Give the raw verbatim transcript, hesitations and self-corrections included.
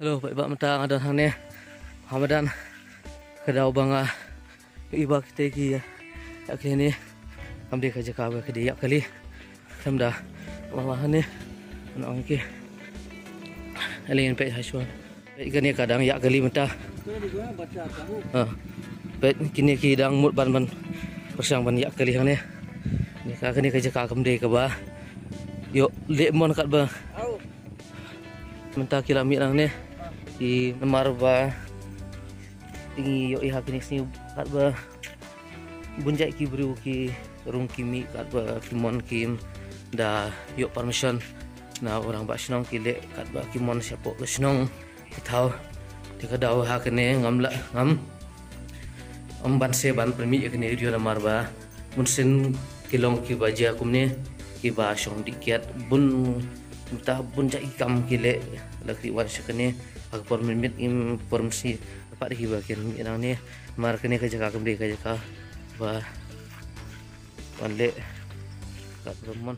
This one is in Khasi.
Hello, bad ba mynta nga don hangne ha madan. Ka daw ba nga ïohi ba kita ki ïa kali hangne kam dei ka jaka ba ka dei ïa kali. Kam da ma ma hangne. Nang ki. Ale ngin peit ha shuwa. Peit kane ka dang ïa kali mynta. Ha. Peit kine ki dang mut ban ban pyrshang ban ïa kali hangne. Kane ka, kane ka jaka kam dei kaba ïoh leh mon katba mynta ki la mih nangne. Ki namar ba ngi ïohi ha kine ki sngi katba bun jait ki briew ki rung ki mih katba ki mon kim da ïoh permission na u rangbah shnong, ki leh katba ki mon shapoh ka shnong ki thaw. Te ka daw ha kane ngam lah, ngam ym ban sngewbha ban pynmih ïa kane ka video namar ba bunsien ki long kiba jia kumne, kiba shong dih kiad, bun mynta bun jait ki kam ki leh. La kri wan sha kane ha ka por mynmiet, ngim por mynsiem pat kiba kin mih nangne. Namar kane ka jaka kam dei ka jaka ba wan leh katba mon.